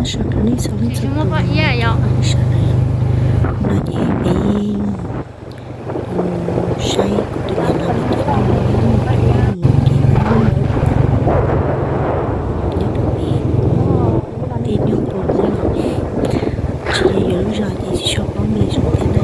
Sawv daws nej txhua leej txhua tus, sawv daws no ces peb saib kuv tus niam laus lawv cov nyuj, nyob rau pem tej nyuj qus no, tsis yog yuav lub zos ces tsis tshua paub me zoo thiab na.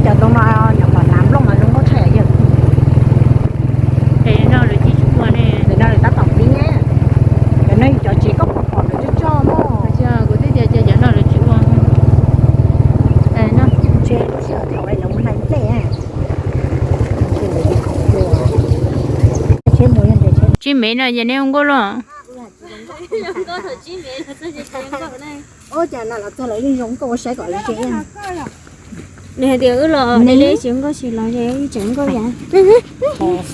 Cov tau no nyuam qhuav hnav nplooj mas zoo nkauj tshaj yawm. Cov no lawv tab tom pib ne, cov no yog cov tsev koj pom pom lawv tso tso mog. Kuv twb tias cov no lawv tsis ua. Tsev lub sij hawm thaum lawv mus hlais nplej. Tsib mev no ces neb ua nkauj los? Ua cas no los txog lawv yeej zoo nkauj, saib kom lawv tsev. Nws hais tias wb los neb tsis nkauj tsis los es tseem nkauj yam.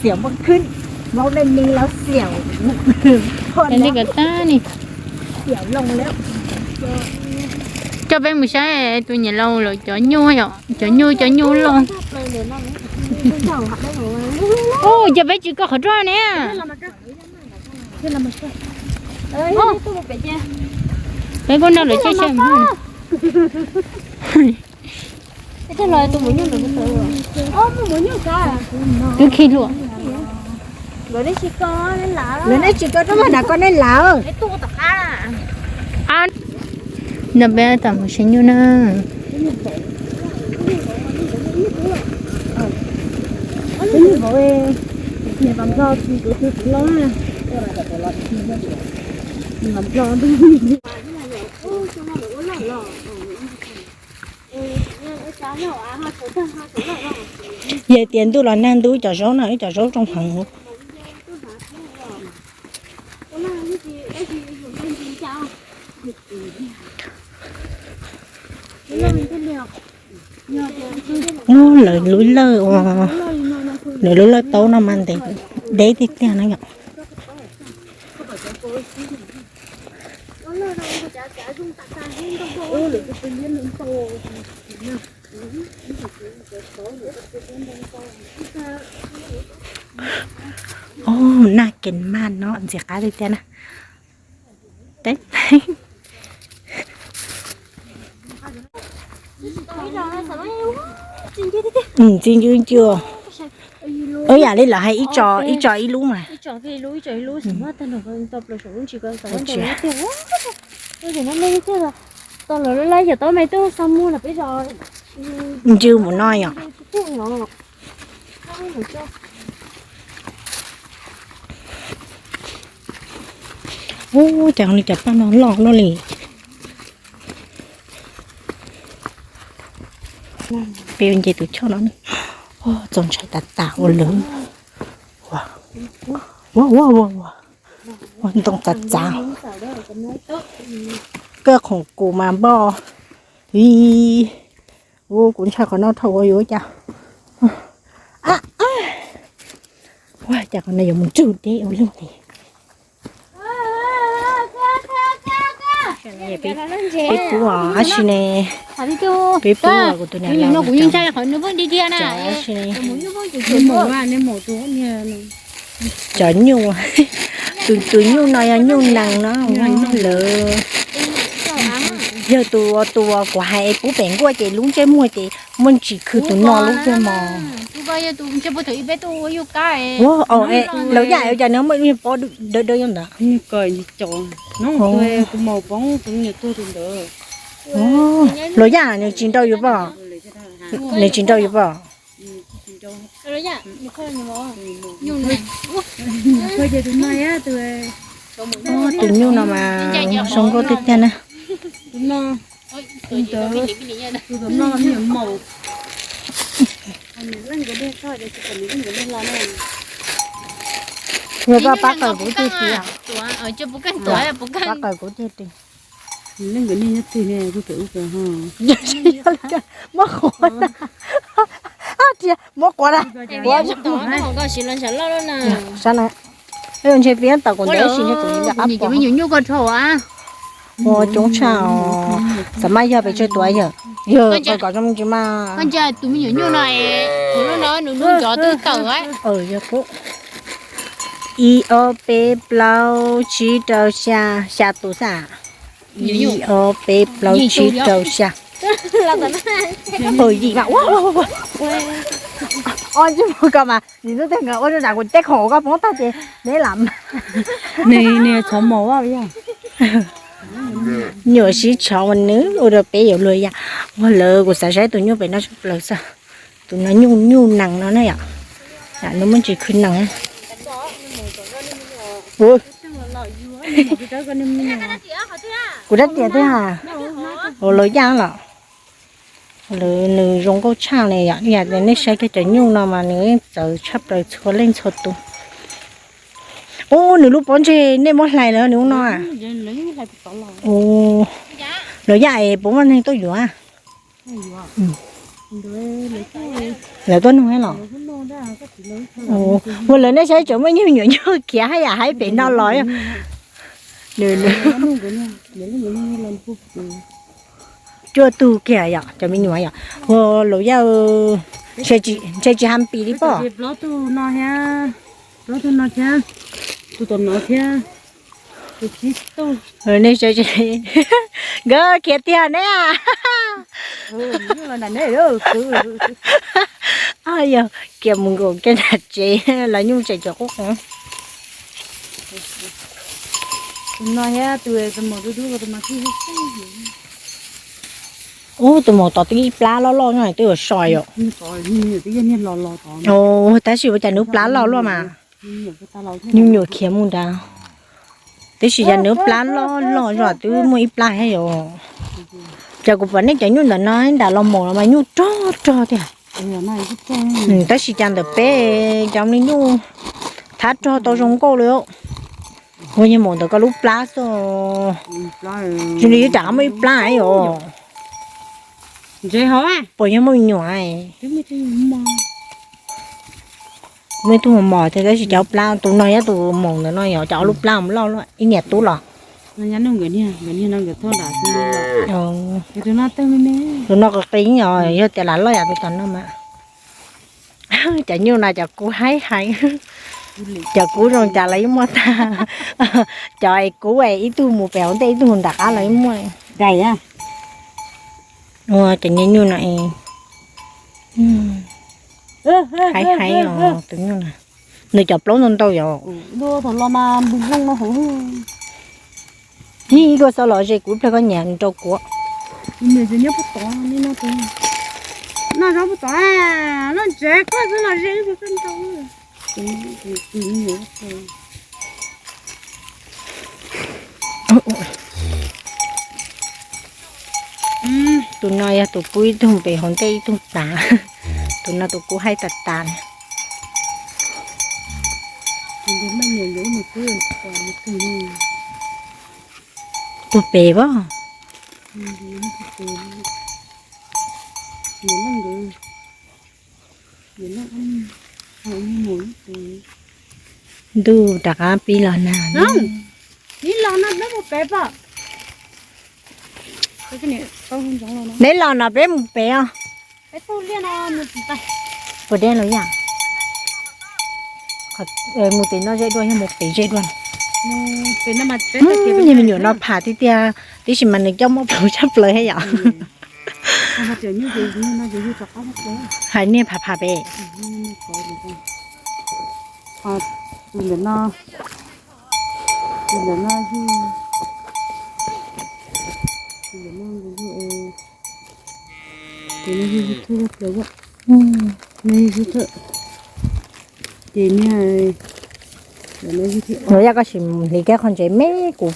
Xiam muaj khwb, vauv nej ni los xiam. Xiam loo lawm. Coj peb mus saib tus niam laus lawv cov nyuj yom, cov nyuj cov nyuj loj. Ua cas peb tsis koj qhov rooj ne? Peb kuj nrog lawv coj xyaw. Twb khi hlua. Lawv nej tsis koj rau mas nrog koj nej laus. Ntawm peb tam mus saib nyuj na. Yog tias ntuj los nag ntuj cov zaub no, ib cov zaub zoo heev. Lawv lub lawj ua, lawv lub lawj taub no mas ntev deb tiag tiag na yom. Nag kev mag no ntxim qab tiag tiag na. Teb, txi ncw ncw. Ib yam li lawv hais ib tso ib lub mas. Ncw mus no yom. Ub, cas li cov paj no loj luaj li. Peb nce tus choj no, txaus ntshai tas tas ua lawv. Ua ua ua ua, ntoo txav txav. Koj khoom kum mas npoj. Ua kuv ntshai qhov no dhau ua yuav cas. Ua cas qhov no yuav mus ntsug deb ua luaj li. Peb pub os, tab sis ne, peb pub os, kuv tus niam laus no kuv yeej ntshai qhov nws pheej dig dig na. Tab sis ne, cov nyuj, tus tus nyuj no yog nyuj nees no, lawv yog tus tus kuv hais pub pem nkuaj ces lub ntsej muag ces muaj ntsis khw tus no lub ntsej mos. Lawv yam cas nws muaj pob dawb dawb ntawd. Luag yam nws tsis nrau yus pom, nws tsis nrau yus pom. Tus nyuj no mas zoo nkauj tiag tiag na. Yog koj pab qaws kuv ceg tis, pab qaws kuv ceg tis. Muab quav na. Tias muab quav na. Sab na, ntshe peb tau kuv ntev si ntshe kuv ua me nyuam nyuj koj rho ua coob tshaj os. Xav mas yog pes tsawg tus yog, yog koj kom zoo tsis mas. Koj ntsia tus me nyuam nyuj no, tus lub no nws lub ncov twb tawm. Yog ib ob peb plaub tsib rau xya, xya tus xwb. Ib ob peb plaub tsib rau xya. Yim mas ua ua ua. Ob tsis mus koj mas nim hnub twg nkawd ua rau kuv tej khoom koj poob tag ces neb lam. Nws nws txhoov mos vaj yog. Nyuam sib tshov ua nws ua rau peb yuav luag yam. Ua lawv kuv xav saib tus nyuj pem no tshaj plaws xwb. Tus no nyuj nyuj nees no na yom. Nws muaj ntsis khwv nees. Kuv rab riam tiag. Ua lawv yaj los. Lawv nws zoo nkauj tshaj li yom. Yam nej saib kiag cov nyuj no mas nws yeej txawv tshaj plaws txhua leej txhua tus. Ub, nws lub pob ntseg nej muab hlais lawm nws ub no. Lawv yaj es puas muaj neeg tuaj yuav? Lawv tuaj nug los? Ua lawv nej saib tseem muaj nyuag nyuam nyuj khiav haj yam haib pem no los. Cuaj tug kiag yom, cov me nyuam yom. Ua lawv yaj ntshe tsis ha pis li pob. Plaub tug no thiab, tus tom no thiab, tus tsib tug. Nej saib, nkawd khiav tiag ne. Yog kiag mus nkaum kiag nram tsev los nyuj tseem cov qub qev. Tus no thiab tus maum dub dub, tus maum tod twb ib plab loj loj no twb yuav so yom. Tab sis ua cas nws plab loj luaj mas. Nyuam nyuam khiav mus nrad. Tab sis yog nws plab loj loj zog twb muaj ib plab thiab yom. Cas kuv pom nej cov nyuj ntawm no nram los maum los mas nyuj rog rog tiag. Tab sis cas ntawm peb cov me nyuj thab rog tau zoo nkauj li. Ua yog maum ntawm koj lub plab xwb. Zoo li yuav tsam muaj ib plab yom. Puas yog muaj me nyuam? Muaj ib tug mos mos thiab tab sis cov plab, tus no yog tus maum ntawm no yog cov ob lub plab loj loj ib niam tub los. Tus no qis qis os, yog tias lam loj yam tus tom no mas. Cov nyuj no cov kub haib heev. Cov kub zoo cas los yeej muaj tag. Cov es kub es ib tug mus pem hauv ntej ib tug mus nram qab los yeej muaj. Ua cov nyuj nyuj no es haib haib os tus nyuj no. Nws cov plaub ntau ntau yom. Ib koj xav los ze kuv ib pliag koj nyiam nrau kuv. Tus no yog tus kub ib tug pem hauv ntej ib tug tas. Tus no tus kub haib tas tas. Tuag pem pab. Ntuj rov qab pib los nag. Neb los no peb mus pem os. Puas deb los yam? Mus pem no ze dua yog mus pem ze dua? Niag me nyuam no pham tiag tiag, tiam sis mas nws coj muaj plhws tshaj plaws thiab yom. Hais niag pham pham pem. Ces niag, los yog koj sim hliv kiag qhov ntsev me kuv.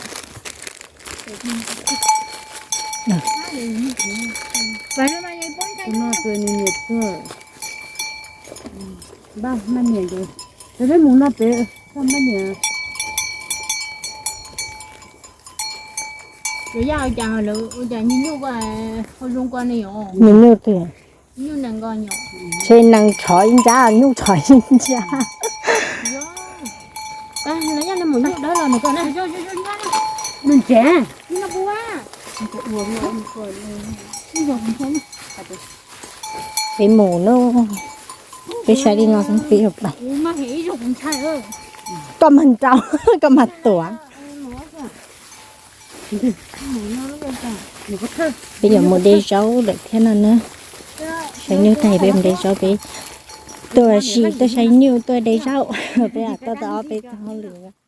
Tus no tus nws niam tuag. Npaj maj niam ces peb mus no pem. Lawv yaj ua cas lawv ua cas nyuj nyuj ko, ho zoo ko ne yom? Nyuj nyuj twg? Nyuj nees nkaus yom? Ntshe nees tshov ib ntsab, nyuj tshov ib ntsab. Yog, lawv yaj mus nyuj dawb los nws ko na. Nws ntsev. Peb mus no, peb saib li no xwb peb yuav pais. Koj mag nraud, koj mag tuam. Peb yuav mus de zaub lawm thiab no na. Saib nyuj tag peb mus de zaub, peb tuaj sim tuaj saib nyuj tuaj de zaub, peb tuaj tau ob peb tug hauj lwm.